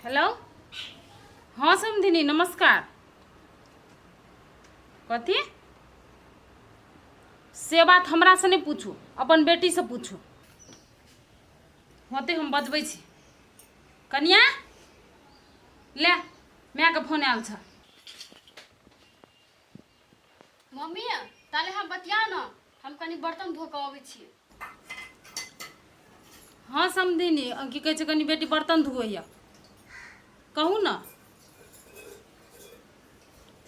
Hello. हँ समधिनी, नमस्कार। कथी से बात हमरासँ नहि पूछू, अपन बेटीसँ पूछू। होतै, हम बजबै छी। कनिया, ले मायके फोन आयल छ। मम्मी, ताले हम बतिया न, हम कनि बर्तन धो कऽ अबै छी। हँ समधिनी, की कहै छै, कनि बेटी बर्तन धोइए। कहू ने,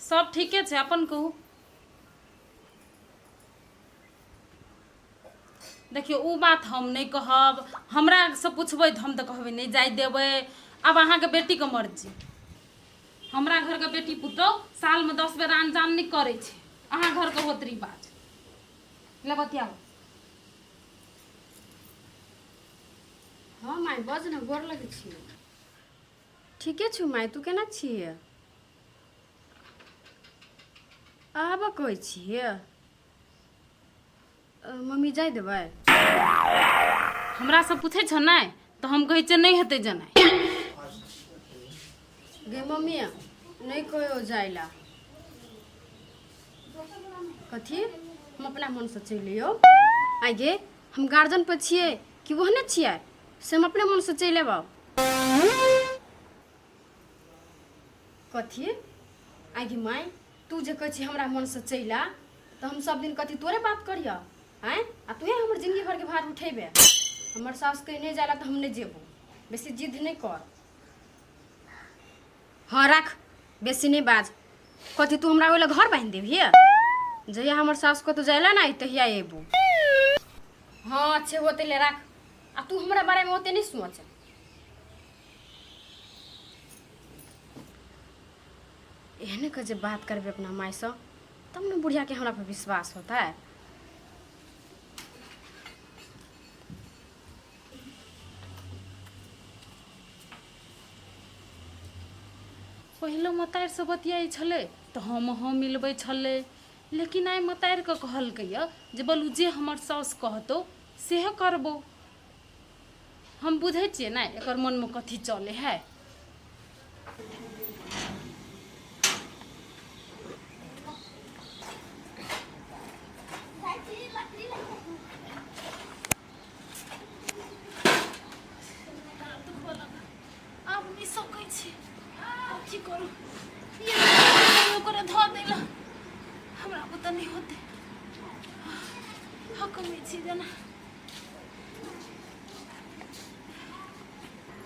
सब ठीके छै? अपन कहू। देखियौ, ओ बात हम नहि कहब। हमरासँ पुछबै तऽ हम तऽ कहबै नहि जाय देबै। आब अहाँके बेटीके मर्जी। हमरा घरके बेटी पुतहु सालमे 10 बेर आन जान नहि करै छै। अहाँ घरके होत रिवाज। ले बतियाउ। हँ माय, बज ने। गोर लगै छी। ठीके छौ माय, तू केना छियै? आबऽ कहै छियै मम्मी, जाय देबै? हमरासँ पूछै छ नहि तऽ हम कहै छियै नहि हेतै जेनाइ। गे मम्मी, नहि कहियो जाय ला। कथी हम अपना मनसँ चलि अयौ? आइ गे, हम गार्जियन पर छियै कि ओहने छियै से हम अपने मनसँ चलि अयबौ? कथी आइ गे माय, तू जे कहै छी हमरा मनसँ चलि आ, तऽ हम सब दिन कथी तोरे बात करियौ? आँय, आ तूहे हमर जिंदगी भरके भार उठेबे? हमर सास कहीं नहि जाय ला तऽ हम नहि जेबो। बेसी जिद नहि कर। हँ, राख, बेसी नहि बाज। कथी तू हमरा ओहि लए घर बान्हि देबही? जहिया हमर सास कतहु जाय ला ने तहिया अयबो। हँ, अच्छे होते, ले राख। आ तू हमरा बारेमे ओते नहि सोच। एहने के जे बात करबै अपना मायसँ तब ने बुढ़ियाके हमरा पर विश्वास होता है। पहिले मतारिसँ बतियाइ छलै तऽ हम हँ मिलबै छलै, लेकिन आइ मतारिके कहलकैए जे बोलू, जे हमर साउस कहतौ सेहे करबौ। हम बुझै छियै ने एकर मनमे कथी चलै है। आब नहि सकै छी, कथी करू? ये ओकरे धऽ देला, हमरा बुते नहि होतै। हकमै छी जेना।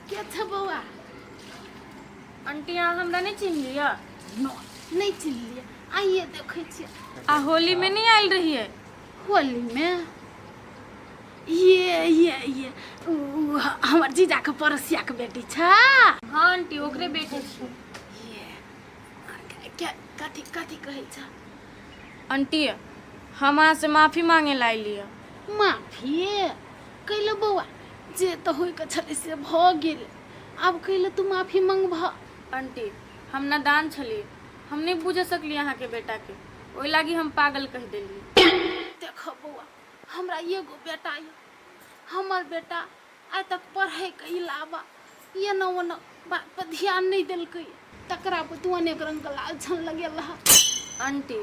के छ बौआ? आंटी, अहाँ हमरा नहि चिन्ह लिअ? नहि चिन्हलियै, आइए देखै छियै। आ होलीमे नहि आयल रहियै? होलीमे ये ये ये उ उ हमर जीजाके पड़ोसियाके बेटी छ? हँ आंटी, ओकरे बेटी छी। ये के कथी कथी कहै छ? आंटी, हम अहाँसँ माफी मांगे ला अयली। माफी कैले बौआ? जे तऽ होइके छलै से भऽ गेल, आब कैले तू माफी मंगबह? आंटी, हम नादान छली, हम नहि बुझ सकली अहाँके बेटाके, ओहि लागी हम पागल कहि देली। देख बौआ, हमरा एगो बेटा यऽ। हमर बेटा आइ तक पढ़ैके अलावा एना ओना बात पर ध्यान नहि देलकै, तकरा पर तू अनेक रंगके लालछन लगेलह। आंटी,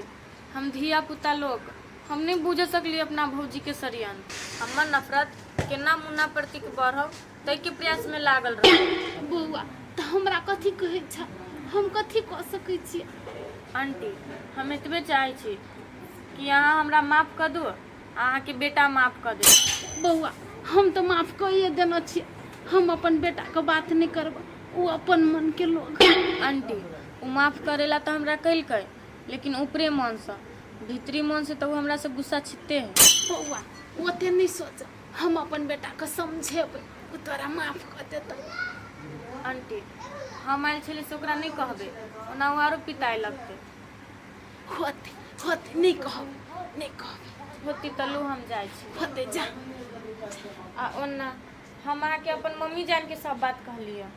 हम धिया पुता लोक, हम नहि बुझ सकली अपना भौजीके षड्यंत्र। हमर नफरत केना मुन्ना प्रतिक बढ़ौ ताहिके प्रयासमे लागल रहै। बौआ, तऽ हमरा कथी कहै छह? हम कथी कऽ सकै छियै? आंटी, हम एतबे चाहै छी कि अहाँ हमरा माफ कऽ दू, अहाँके बेटा माफ कऽ दे। बौआ, हम तऽ माफ कइए देने छियै। हम अपन बेटाके बात नहि करबै, ओ अपन मनके लोग। आंटी, ओ माफ करेला तऽ हमरा कलकै, लेकिन ऊपरे मनसँ, भीतरी मनसँ तऽ ओ हमरासँ गुस्सा छिते है। बौआ, ओते नहि सोच। हम अपन बेटाके समझेबै, ओ तोरा माफ कऽ देतौ। आंटी, हम आयल छली से ओकरा नहि कहबै, ओना ओ आरो पिताए लगतै। होते होते, नहि कहबै, नहि कहबै। होती तलू, हम जाइ छी। होते, जा। आ ओना हम अहाँके अपन मम्मी जान के सब बात कहलियै।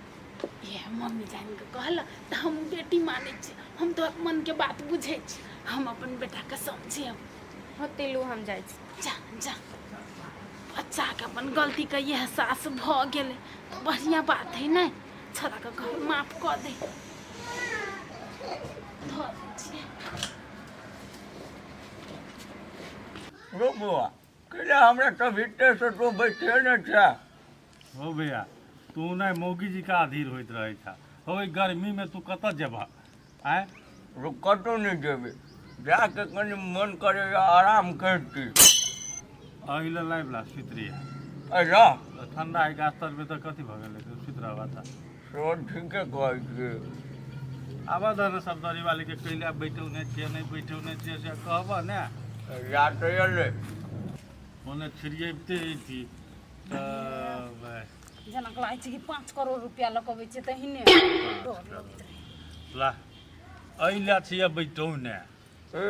ये मम्मी जान के कहल तऽ हम बेटी मानै छी, हम तोहर मनके बात बुझै छी। हम अपन बेटाके समझेब। होते लू, हम जाइ छी। जा जा। बच्चाके अपन गलतीके एहसास भऽ गेलै तऽ बढ़िआँ बात है ने। छड़ा के कहबै माफ कऽ दे। धऽ दै छियै। रो बौआ, कैला हमरा तभिते से तू बैठे ने छा। हो भैया, तू नहि मौगी जी का अधीर होइत रहै छा। हो, ई गर्मी में तू कतऽ जेबह आँय? रो, कतौ नहि जेबै, जाके कनि मन करैया आराम करती। एहि लए लाइव ला सुति रहिया। अरे ठंडा है गाछ तर में तऽ कथी भऽ गेलै, तू सुति रहबा तऽ। सेहो ठीके कहै छियै। आबऽ दह ने सब दरी वाली के, कैला बैठौ नहि छियै, नहि बैठौ नहि छियै से कहबह ने। या तऽ एलै। ओने छिड़ियबिते अयती तऽ जेना लागै छै कि 5 करोड़ रुपया लऽ कऽ अबै छै तहिने डर लगैत रहै। ला, एहि लए छियै बैठौ ने। ए,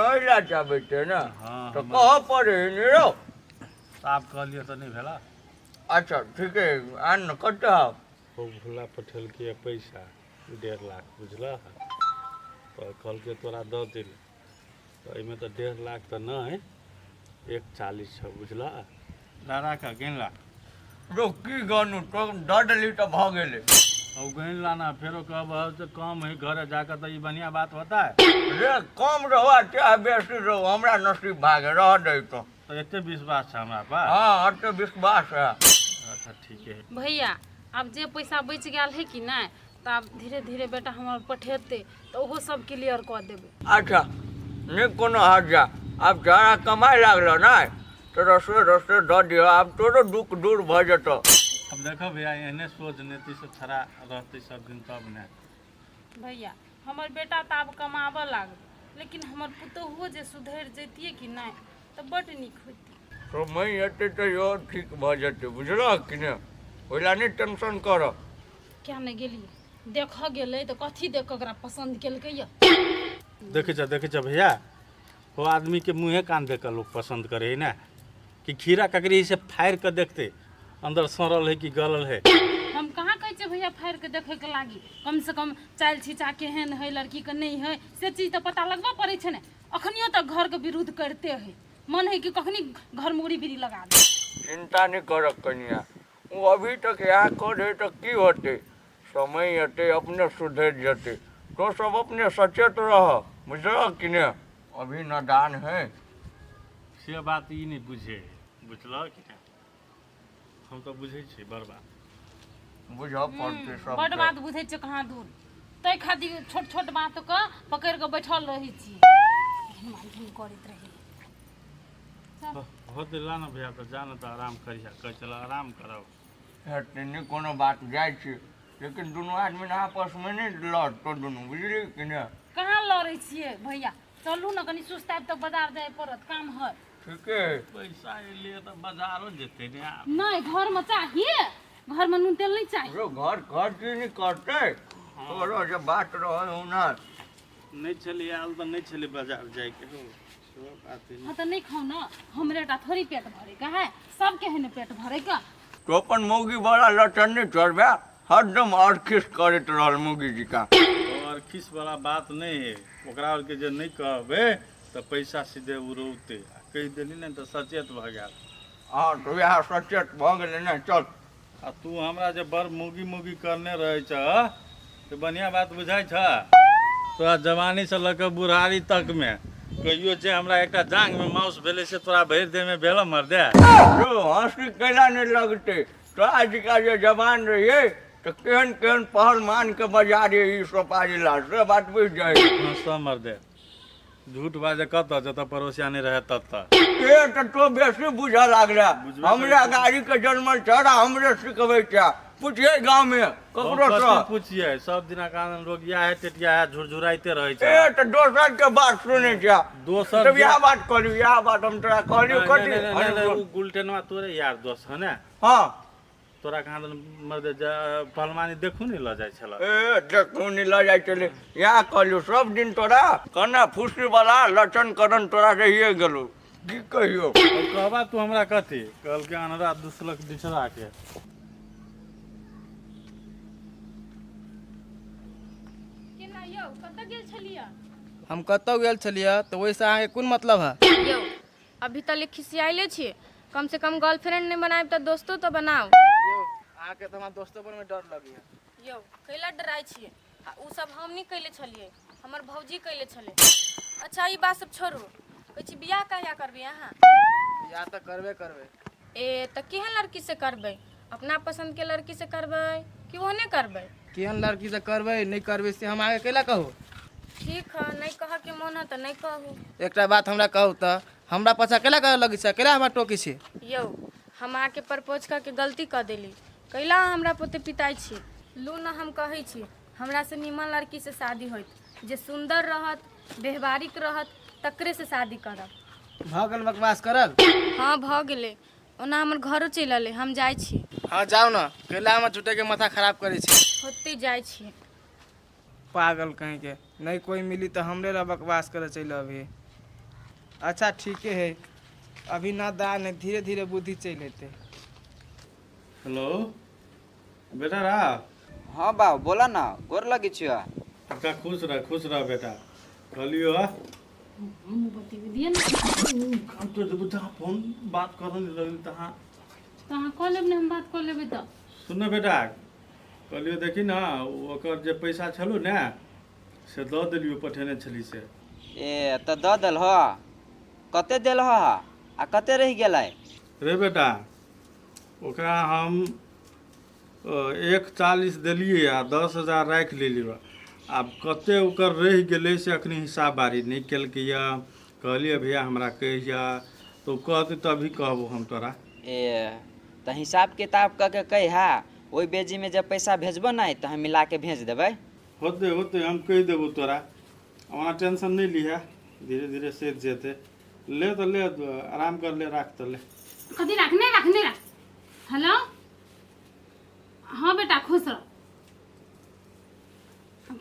एहि लए चाहबै छियै ने? हँ। तऽ कहऽ पड़ै है ने रौ। आब कहलियै तऽ नहि भेला। अच्छा ठीके, आन ने कतऽ आउ। हो, भोला पठेलकै पैसा 1.5 लाख, बुझलह? तऽ कहलकै तोरा दऽ दिल। तऽ एहिमे तऽ 1.5 लाख तऽ नहि, 1.40 छौ, बुझलह? ला राख, गिन ला। रौ, की गनु? तो दऽ देली तऽ भऽ गेलै। और गिन ला ना, फेरो कहब तऽ कम है घरे जाकर, तऽ ई बढ़िया बात होता है? रे, कम रहो आ चाहे बेसी रहो, हमरा नसीब भागे रह दै तो। तऽ एते विश्वास छै हमरा पर? हँ, एते विश्वास है। अच्छा, ठीक है। भैया, आब जे पैसा बचि गेल है कि नहि, तऽ आब धीरे धीरे बेटा हमर पठेतै तऽ ओहो सब क्लियर कऽ देबै। अच्छा, नहि कोनो हर्जा। आब जाड़ा कमाय लागलो ने तऽ रस्ते रस्ते दऽ दिअ, आब तोरो दुःख दूर भऽ जेतौ। अब देखो भैया, एहने सोच नेती से छड़ा रहते सब दिन तब ने। भैया, हमर बेटा तऽ आब कमाबऽ लागल, लेकिन हमर पुतोहुओ जे सुधरि जैतियै कि नहि तऽ बड्ड नीक होइतै। समय एतै तऽ इहो ठीक भऽ जेतै, बुझलह कि नहि? ओहि लए नहि टेंशन करऽ। किया नहि गेलियै देखऽ? गेलै तऽ कथी देख कऽ ओकरा पसन्द केलकै यऽ? देखै छ, देखै छ भैया, वो आदमी के मुँहे कान देख कऽ लोग पसंद करे है ना, कि खीरा ककड़ी से फाड़ कऽ देखते अंदर सड़ल है कि गलल है। हम कहाँ कहै छियै भैया फाड़ि कऽ देखैके लागी? कम से कम चालि छिचा केहन है लड़कीके, नहि है, से चीज तऽ पता लगबऽ पड़ै छै ने। अखनियो तक घरके विरुद्ध करिते है, मन है कि कखनी घरमे उड़ी बिड़ी लगा दे। चिंता नहि करऽ कनिया, ओ अभी तक इएह करे तऽ की होतै? समय एतै, अपने सुधरि जेतै। तो सब अपने सचेत रह, बुझलह कि नहि? अभी नादान है। से बात ई नहि बुझे है, बुझलह कि नहि? हम तऽ बुझै छियै बड़ बात। बुझऽ पड़तै सब। बड बात बुझै छियै कहाँ दूर, ताहि खातिर छोट छोट बातके पकड़ि कऽ बैठल रहै छी, घिन करैत रही। हो दिला ना भैया, तऽ जा ने तऽ आराम करिहा, कहै छल आराम करब। हेतै नहि कोनो बात, जाइ छी, लेकिन दुनू आदमी ने आपसमे नहि लड़तौ दुनू, बुझली कि नहि? कहाँ लड़ै छियै भैया? चलू ने, कनि सुस्तायब तऽ बाजार जाय पड़त, काम है। ठीके है। पैसा एलियै तऽ बाजारो जेतै ने आब। नहि, घरमे चाही, घरमे नून तेल नहि चाही। रो, घर खर्च नहि करतै तोरो जे बात रहै हुनर। नहि छलै आयल तऽ नहि छलै बाजार जाइके, हो सेहो बात है। हँ तऽ नहि खाउ ने, हमरे टा थोड़ी पेट भरेके है, सबके है ने पेट भरेके। तो अपन मौगी बड़ा लटन नहि चढ़बे, हरदम अरखिस करैत रहल मौगी जी का। और खिस वाला बात नहि है, ओकरा आरके जे नहि कहबै तऽ पैसा सीधे उड़ौतै, आ कहि देली ने तऽ सचेत भऽ गेल। हँ, तऽ वएह सचेत भऽ गेलै ने, चल। आ तू हमरा जे बड़ मौगी मौगी करने रहै छह तऽ बढ़िआँ बात बुझाइ छह? तोरा जवानीसँ लऽ कऽ बुढ़ारी तकमे कहियो जे हमरा एकटा जाँघमे माउस भेलै से तोरा भरि देहमे भेल मर्दे? यौ, हँसी कैला नहि लगतै? तोरा जिका जे जवान रहियै तऽ केहन केहन पहलमान के बजा रे ई सोपारी ला, से बात बुझि जाइ। हँसऽ मर्दे, झूठ बाजे कतऽ, जतऽ पड़ोसिया नहि रहै ततऽ। ए, तऽ तो बेसी बुझऽ लागला। बुझबे हमरा करै छी। गाड़ी के जनमल छह, हमरे सिखबै छह? पुछियै गाँव में ककरो हम सँ। कथी पुछियै? सब दिना कानन रोगिया है, टेटिया है, झुरझुराइते रहै छै। ए, तऽ दोसर के बात सुनै छह। दोसर तब इएह बात कहलियौ, इएह बात हम तोरा कहलियौ। नहि, कथी? नहि, नहि, नहि, ओ गुलटेनवा तोरे यार दोस्त है ने? हँ। तोरा कहाँ दन मर्द पहलवानी देखू ने लऽ जाइ छल। ए, देखू नहि लऽ जाइ छलै, इएह कहलियौ। सब दिन तोरा कना फूसी वाला लचन करन तोरा रहिए गेलौ, की कहियौ। अब कहबा तू हमरा कथी कहलकै, अनरा दुसलक बिछड़ा के। केना यौ, कतऽ गेल छलियै? हम कतहु गेल छलियै तऽ ओहिसँ अहाँके कोन मतलब है? यौ, अभी तक खिसियाइले छियै, कम से कम गर्लफ्रेंड नहि बनायब तऽ दोस्तो तऽ बनाउ। यौ, अहाँ अहाँके तऽ हमरा दोस्तो पर में डर लगैया। यौ, कैला डराइ छियै? आ ओ सब हम नहि कैले छलियै, हमर भौजी कैले छलै। अच्छा, ई बात सब छोड़ू, कहै छी बियाह कहिया करबै अहाँ? बियाह तऽ करबे करबै। ए, तऽ केहन लड़की से करबै? अपना पसंद के लड़की से करबै कि ओहने करबै? केहन लड़की से करबै नहि करबै से हम अहाँके कैला कहू? ठीक है, नहि कहऽ के मोन है तऽ नहि कहू। एकटा बात हमरा कहू तऽ, हमरा पाछा कैला करऽ लगै छै, कैला हमरा टोकै छै? यौ, हम अहाँके प्रपोज कऽ के गलती कऽ देली। कैला अहाँ हमरा पोते पिताइ छी? लू ने, हम कहै छी, हमरा से नीमन लड़की से शादी होइत, जे सुन्दर रहत, व्यवहारिक रहत, तकरे से शादी करब। भऽ गेल बकवास करल? हँ, भऽ गेलै। ओना हमर घरो चलि अलै, हम जाइ छी। हँ, जाउ ने, कैला हमर झूठेके माथा खराब करै छै? होतै, जाइ छी। पागल कहींके, नहि कोइ मिली तऽ हमरे लए बकवास करऽ चलि अभी। अच्छा, ठीके है, अभी ना दा नहि, धीरे धीरे बुद्धि चलि एतै। हेलो बेटा रा। हाँ बाबू, बोला ना, गोर लगे छियो। अच्छा, खुश रह, खुश रह बेटा। कहलियो हमहूँ बतेबे दिअ ने। काम तो जब जहाँ फोन बात कर रही तहाँ। तऽ अहाँ कऽ लेब ने, हम बात कऽ लेबै तऽ। सुन ने बेटा, कहलियो देखी ने, ओकर जे पैसा छलो ने से दऽ देलियो, पठेने छली से। ए, तऽ दऽ देलह? कते देलह आ कते रहि गेलै? रे बेटा, ओकरा हम 1.40 देलियै आ 10,000 राखि लेलियै। आब कते ओकर रहि गेलै से अखनी हिसाब बारी नहि केलकैया। कहलियै भैया हमरा कहिया तऽ ओ कहतै तभी कहबो हम तोरा। ए, तऽ हिसाब किताब कऽ के कहिहा, ओहि बेजीमे जब पैसा भेजबो ने तऽ हम मिलाके भेज देबै। होतै होतै, हम कहि देबौ तोरा, ओना टेंशन नहि लिहे, धीरे धीरे सधि जेतै। ले तऽ ले, आराम कर ले, राख तऽ ले। कथी राख? नहि राख, नहि राख। हेलो, हाँ बेटा, खुश रह।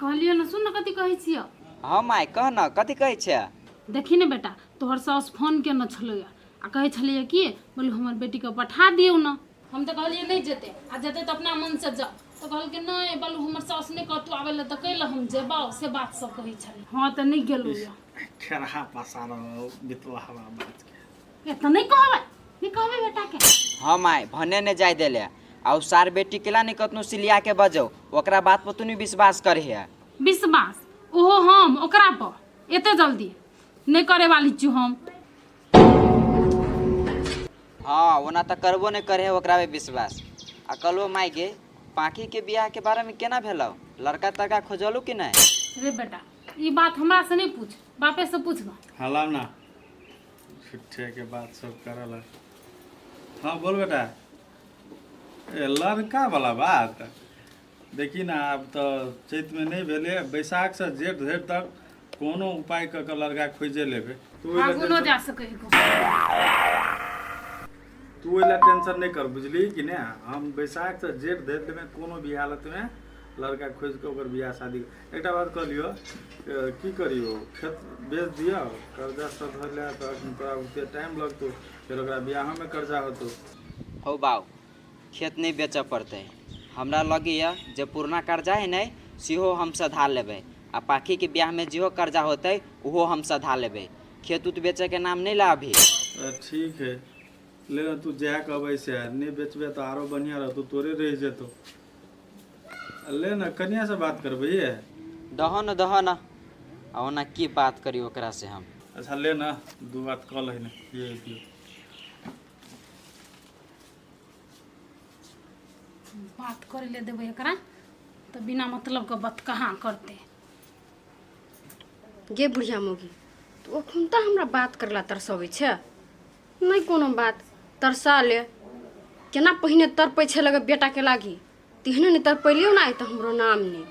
कहलियौ ने, सुन ने, कथी कहै छियौ। हाँ माय, कह ने, कथी कहै छै? देखी ने बेटा, तोहर साउस फोन केने छलैया आ कहै छलैया कि बोलू हमर बेटीके पठा दियौ ने। हम तऽ कहलियै नहि जेतै, आ जेतै तऽ अपना मनसँ जाउ। तऽ कहलकै नहि, बोलू हमर साउस नहि कहतौ आबै लए तऽ कैले हम जेबौ, से बात सब कहै छलै। हँ, तऽ नहि गेलहुँ यऽ। खेरहा पसार बितला हवा बात के। ए, तऽ नहि कहबै, नहि कहबै बेटाके? हाँ माय, भने नहि जाय देले। आ ओ सार बेटी केला नहि कतनो सिलिया के बजौ, ओकरा बात पर तू नहि विश्वास करहे। विश्वास ओहो हम ओकरा पर एते जल्दी नहि करे वाली छी हम। हाँ, ओना तऽ करबो नहि करे ओकरा पे विश्वास। आ कहलो माय गे, पाखी के बियाह के बारे में केना भेलौ? लड़का तड़का खोजलू कि नहि? रे बेटा, ई बात हमरा से नहीं पूछ, बापे से पूछ ना। हाँ, लाव ना, झूठे के बात सब करल। हाँ, बोल बेटा। ए, लड़का वाला बात देखी ना, आब तऽ चैतमे नहि भेलै, बैसाख से जेठ धरि तक कोनो उपाय कऽ के लड़का खोजे लेबै। तू ओहि लए फागुनो टेंशन जा सकै है। तू ओहि लए टेंशन नहि कर, बुझली कि नहि? हम बैसाख से जेठ धरि मे कोनो भी हालतमे लड़का खोजि कऽ ओकर बियाह शादी। एकटा बात कहलियौ, की करियौ? खेत बेच दिअ, कर्जा सब ले तऽ तोरा ओते टाइम लगतौ, फेर ओकरा बियाहोमे कर्जा होतौ। हौ बाउ, खेत नहि बेचऽ पड़तै। हमरा लगैए जे पुरना कर्जा है ने सेहो हम सधा लेबै, आ पाखीके बियाहमे जेहो कर्जा होतै ओहो हम सधा लेबै। खेत उत बेचैके नाम नहि ला अभी। ठीक है, ले ना, तू जएह कहबै से। नहि बेचबे तऽ आरो बढ़िआँ रहतौ, तोरे रहि जेतौ। ले ना, कनिया से बात करबै ये। दहो न, दहो न। आ ओना की बात करी ओकरा से हम? अच्छा, ले ना, दू बात कऽ लही ने ये दियौ। बात करे ले देबै एकरा तऽ बिना मतलब के बात कहाँ करतै। गे बुढ़िया मौगी, तऽ अखन तऽ हमरा बात करला तरसबै छै? नहि कोनो बात, तरसा ले। केना पहिने तड़पै छै लगे बेटाके लागी, तेहने नहि तड़पैलियौ ने आइ तऽ हमरो नाम नहि।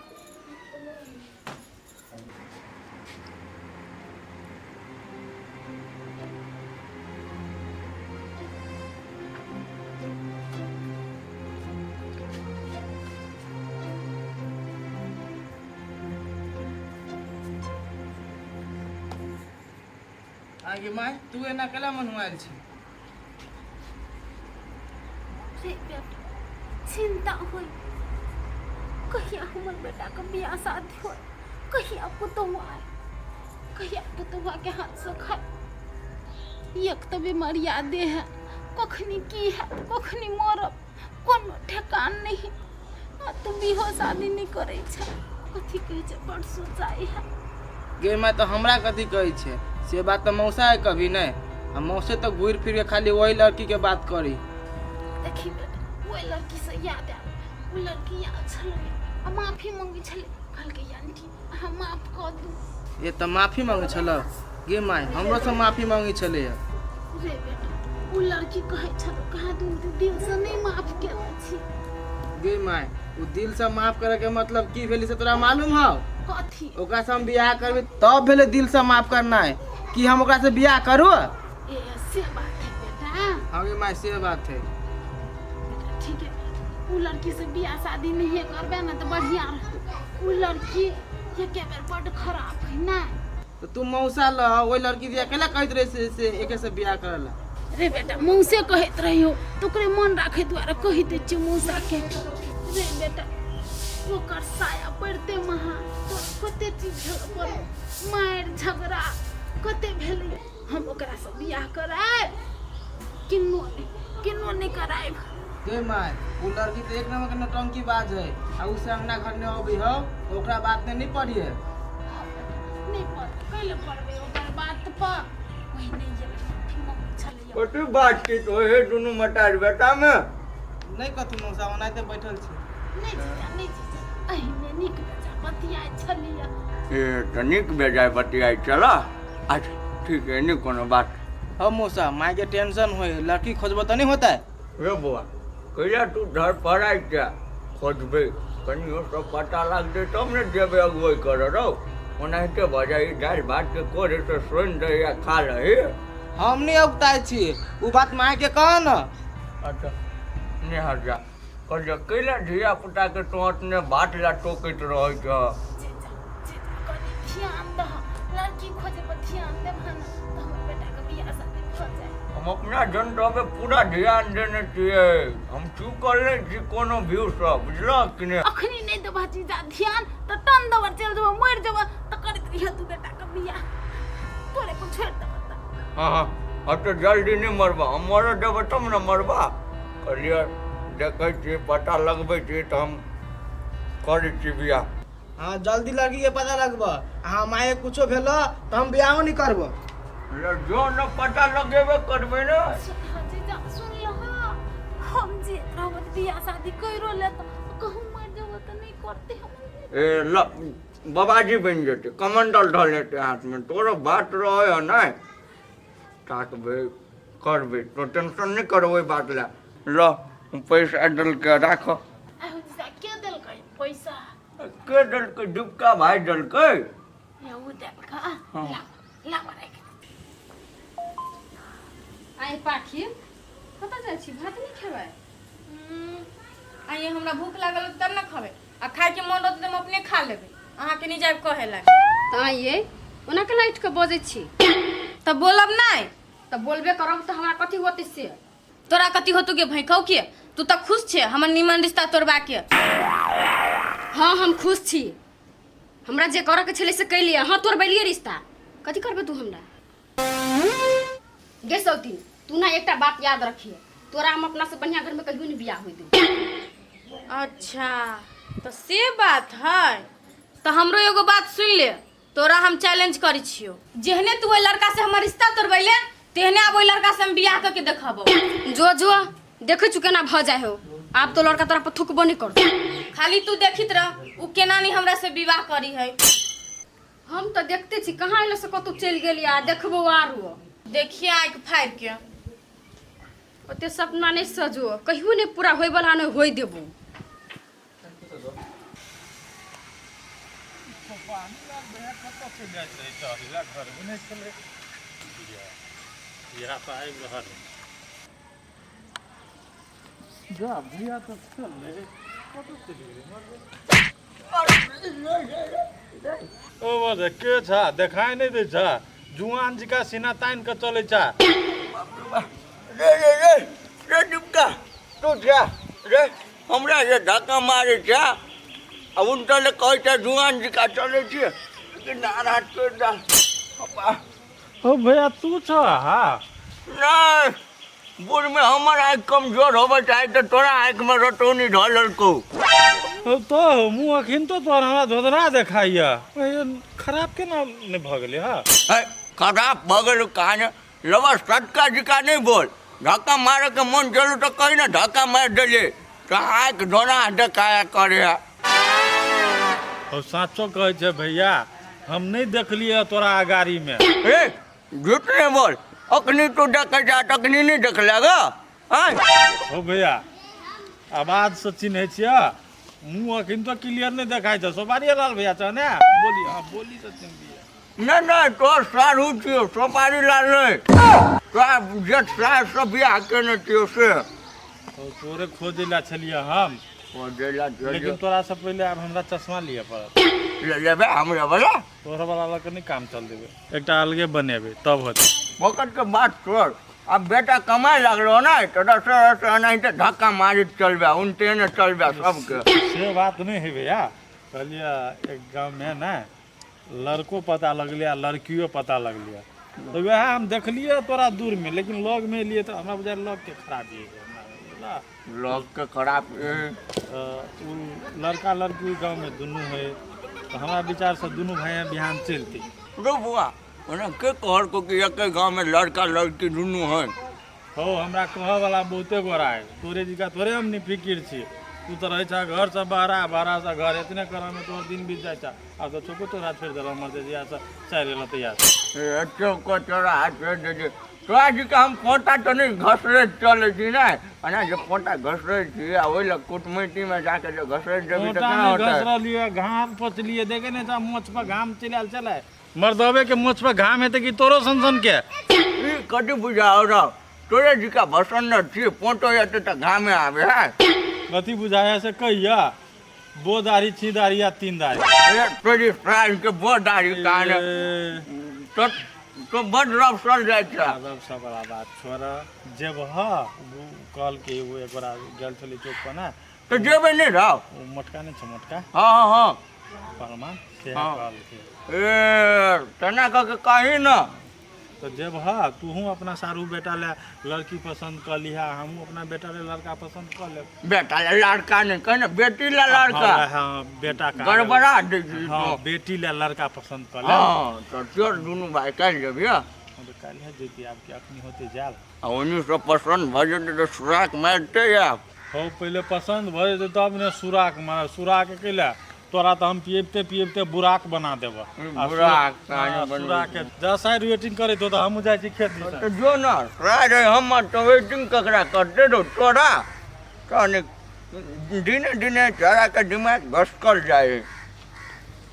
आगे माय, तू एना केला मनुआयल छी? रे बेटा, चिंता होई कहिया हमर बेटा के बियाह शादी होई, कहिया पुतहु आए, कहिया पुतहुआ के हाथ से खाए। एक तऽ बीमारिया देह है, कखनी की है, कखनी मरब, कोनो ठेकान नहीं आ तू बिहो शादी नहीं करै छै कथी कहै छै बड़ सोचाइ है। गे माय, तऽ हमरा कथी कहै छै से बात तऽ मौसा है कभी नहि, आ मौसे तऽ घुरि फिर के खाली वही लड़की के बात करी। देखी बेटा, ओहि लड़की से याद आयल, ओ लड़की आयल छलै आ माफी मंगै छलै, कहलकै आंटी अहाँ माफ कऽ दू। ए तऽ माफी मांगै छलौ गे माय? हमरो से माफी मांगै छलैया। रे बेटा, ओ लड़की कहै छल कहाँ दून तू दिल से नहि माफ केने छी। गे माय, ओ दिल से माफ करे के मतलब की भेलै से तोरा मालूम हौ? कथी? ओकरा से हम बियाह करबै तब भेलै दिल से माफ करनाइ, कि हम ओकरा से बियाह करू। ए से बात है बेटा? हाँ गे माय, से बात है। बेटा ठीक है, ओ लड़की से बियाह शादी नहीं करबे ने तऽ बढ़िया रहतौ। ओ लड़की एके बेर बड्ड खराब है ना। तऽ तू मौसा ल ओहि लड़की दिया केला कहैत रहे से एके से बियाह करे ला? रे बेटा, मौसे कहैत रहियो तऽ ओकरे मन राखै दुआरे कहि दै छियै मौसा के। रे बेटा, ओकर साया पड़िते महा तोरा कते चीज झेलऽ पड़ल, मारि झगड़ा कते भेलै। हम ओकरासँ बियाह करायब किन्नो नहि, किन्नो नहि करायब। गे माय, ओ लड़की तऽ एक नंबर के नौटंकी बाज है, आ उ से अंगना घर में अबै हौ तऽ ओकरा बात में नहीं पड़िए। नहि पड़बै, कैले पड़बै ओकर बात पर? ओहि नहि गेलै, माफी मांगै छलैया। कथी बातचीत होइ है दुनू मटार बेटा में? नहीं कथी मौसा, ओनाहिते बैठल छी। नहि जीजा, नहि जीजा, एहिमे नीक बेजा बतियाइ छलैया। ए तऽ नीक बेजाय बतियाइ चलऽ। अच्छा ठीक है, नहि कोनो बात। हौ मौसा, माय के टेंशन होय, लड़की खोजबो तऽ नहीं होता है? रे बौआ, कहिया तू धर पड़ाइ छै खोजबै, कनियो सब पता लागतै तब ने जेबै अगुवै करऽ। रौ ओनाहिते भऽ जाइ, दालि भातके कोर तऽ सोनि दही आ खा लही। हम नहीं औगताइ छी, उ बात माय के कह न। अच्छा नेहा जा कहलियै, कैला धिया पुताके तू अपने बात लए टोकैत रहै छह? जीजा, जीजा, कनि ध्यान दह, लड़की खोजे पर ध्यान देबह ने तऽ हमर बेटाके बियाह शादी भऽ जाय। हम अपना जनतबे पूरा ध्यान देने छियै, हम चुकल नहि छी कोनो व्यूसँ, बुझलह कि नहि? अखनी नहि देबह जीजा ध्यान तऽ टन देबह, चलि जेबह, मरि जेबह तऽ करैत रहिह तू बेटाके बियाह, तोरे पर छोड़ि देबह तऽ। हँ हँ, अब तऽ जल्दी नहि मरबा, हम मरऽ देबै तब ने मरबा। कहलियै देखै छियै, पता लगबै छियै तऽ हम करै छी बियाह। हाँ, जल्दी लड़की के पता लगब, आ माय के कुछो भेल तऽ हम बियाहो नहीं करब। ले जो न पता लगेबे करबै ने। सुन जीजा, सुन लह, हम जे रहब तऽ बियाह शादी करियो लेत, कहूँ मरि जेबो तऽ नहि करतै हम। ए ल बाबाजी बनि जेतै, कमंडल धऽ लेतै हाथमे, तोरो बात रहै है नहि ताकबै करबै, तो टेंशन नहि कर ओहि बात लए। ल पैसा देलकै, राख। आहो जीजा, के देलकै पैसा? के देलकै? डुबका भाइ देलकै। या ओ देलकै? ला ला राखि। आइ पाखी, कतऽ जाइ छी? भात नहि खेबै? आइए हमरा भूख लागल होत तब ने खबै, आ खायके मन रहतै तऽ हम अपने खा लेबै, अहाँके नहि जायब कहै लागे। तऽ आइए ओना केना उठि कऽ बजै छी? तऽ बोलब नहि? तऽ बोलबे करब तऽ हमरा कथी होतै से? तोरा कथी होतौ गे भैंखौ के? तू तऽ खुश छे हमर निमन रिश्ता तोड़बा के। हाँ, हम खुश छी। हमरा जे करऽ के छलै से कैलियै, अहाँ तोड़बेलियै रिश्ता, कथी करबै तू हमरा गे सौतीन? तू ना एकटा बात याद रखिए, तोरा हम अपना से बढ़िया घर में कहियो नहीं बियाह होई दू। अच्छा तऽ से बात है, तऽ हमरो एगो बात सुनि ले। तोरा हम चैलेंज करै छियौ, जेहने तू ओहि लड़का से हमर रिश्ता तोड़बैले, तेहने आब ओहि लड़का से हम बियाह कऽ के देखबौ। जो जो, देखै छु केना भऽ जाइ हो, आब तो लड़का तोरा पर थुकबो नहीं करतो। खाली तू देखित रह उ केना नहीं हमरा से विवाह करी है। हम तऽ देखते छी कहाँ एलो से कतौ चलि गेली, आ देखबो आरो। देखिए आँखि फाड़ि के। ओते सपना नहीं सजो, कहियो नहीं पूरा होय वाला, नहीं होय देबो। इएह तऽ आबि रहल है। जा भैया तऽ चललै, कतऽ चलि गेलै? ओ बजे के छा देखाइ नहि दै छा, जुआन जिका सीना तानि कऽ चलै छा। रे रे रे रे डिबका, तू जा रे, हमरा जे धक्का मारै छै आ उनटा ले कहै छै जुआन जिका चलै छियै, लेकिन नारा तोड़ि दे। ओ भैया, तू छ? हा। नहि। बूढ़मे हमर आँखि कमजोर होबे चाहे तऽ तोरा आँखिमे रतौनी धऽ लेलकौ। तो मुँह अखन तो तोहर हमरा धोधरा देखाइया, खराब केना नहि भऽ गेलै? हँ है, खराब भऽ गेल कहानी लबा सटका जिका नहि बोल। धक्का मारे के मन चलू तऽ कही ने धक्का मारि देलियै तऽ आँखि धोना देखाया करे। हौ, साँचो कहै छै भैया, हम नहि देखलियै तोरा गाड़ीमे। ए, झूठ नहि बोल, अखनी तू देखै छ तखनी नहि देखले ग? आँय हौ भैया, आवाजसँ चिन्है छियै, मुँह अखन तो क्लियर नहि देखाइ छै। सोपारी लाल भैया छ ने? बोली, हँ, बोलीसँ चिन्हलियै। नहि नहि, तोहर साढ़ू छियौ, सोपारी लाल नहि, तोरा जेठ साहब से बियाह केने छियौ से। हौ, तोरे खोजै लए छलियै हम। खोजै लए लेकिन छलियै। तोरा से पहिले आब हमरा चश्मा लिअ पड़त। ले लेबै हमरा बला? तोहर वाला लऽ कऽ नहि काम चल देबै, एकटा अलगे बनेबै तब होतै। फोकट के बात छोड़, आब बेटा कमाए लागलो ने तऽ रसे रसे एनाहिते धक्का मारैत चलबै, उनटे ने चलबै सबके। से बात नहि है भैया, कहलियै एक गाँवमे ने लड़को पता लगलै आ लड़कियो पता लगलै, तऽ वएह हम देखलियै तोरा दूरमे, लेकिन लगमे एलियै तऽ हमरा बुझायल लगके खराबी हइ हमरा, बुझलह? लगके खराब। तऽ ओ लड़का लड़की ओहि गाँवमे दुनू हइ, तऽ हमरा विचारसँ दुनू भाय बिहान चलतै। रो बौआ, ओना के कहलको कि एके गाँवमे लड़का लड़की दुनू है? हौ, हमरा कहऽवला बहुते गोरा है, तोरे जिका थोड़े हम निफिकिर छी। तू तऽ रहै छह घरसँ बहरा, बहरासँ घर, एतने करऽमे तोहर दिन बीत जाइ छह। आब तऽ चौको तोरा छोड़ि देलहुँ, मरते जहियासँ चारि एलऽ तहियासँ। चौको तोरा हाथ छोड़ि देलियै, तोरा जिका हम पोता तऽ नहि घसरैत चलै छी ने। एना जे पोता घसरै छी आ ओहि लए कुटमैतीमे जाके जे घसरैत जेबही तऽ पोता केना नहि होतै? घसरलियै, घाम पचलियै, देखे नहि छह मोछ पर घाम चलि आयल छलै। मर्दबे के मोछ पर घाम हेतै कि तोरो सन सन के? ई कथी बुझाओ रौ, तोरे जिका भसन्न छी, पोतो एतै तऽ घामे आबै है। कथी बुझाया से कहिया, बो दाढ़ी, छी दाढ़ी या तीन दाढ़ी? ए, तोरी साल के बो दाढ़ी कान ए, तो तो बड रफसल जाइ छ। रब सब बला बात छोड़, जेबह ओ कहलकै। एगो एक गोरा गेल छलै चौक पर ने। तऽ जेबै नहि रौ? ओ मोटका नहि छै मोटका? हँ हँ हँ पहलवान से हँ। कहलकै। ए, तेना कऽ के कही ने। तऽ जेबह तूहूँ अपना सारू बेटा लए लड़की पसन्द कऽ लिहा, हमहूँ अपना बेटा लए लड़का पसन्द कऽ लेब। बेटा लए लड़का नहि कही ने, बेटी लए लड़का। हँ हँ, बेटा कहाँ? गड़बड़ा दै छी। हँ, बेटी लए लड़का पसन्द कऽ लेब। हँ, तऽ चल दुनू भाय काल्हि जेबही। हँ, तऽ काल्हि जैती, आब कि अखनी होतै जायल? आ ओन्नीसँ पसन्द भऽ जेतै तऽ सुराक मारिते आयब। हौ, पहिले पसन्द भऽ जेतै तब ने सुराक मारब। सुराक कैला? तोरा तऽ हम पियबिते पियबिते बुराक बना देबह। आ बुराक कहानी हँ, बनबै। सुराक दस आइ वेटिंग करैत हो तऽ हमहूँ जाइ छी खेत दिसन। तऽ जो ने, सएह रहै हमर तऽ वेटिंग ककरा करते रहो तोरा तहन दिने दिने चोराके दिमाग घसकल जाइ हइ।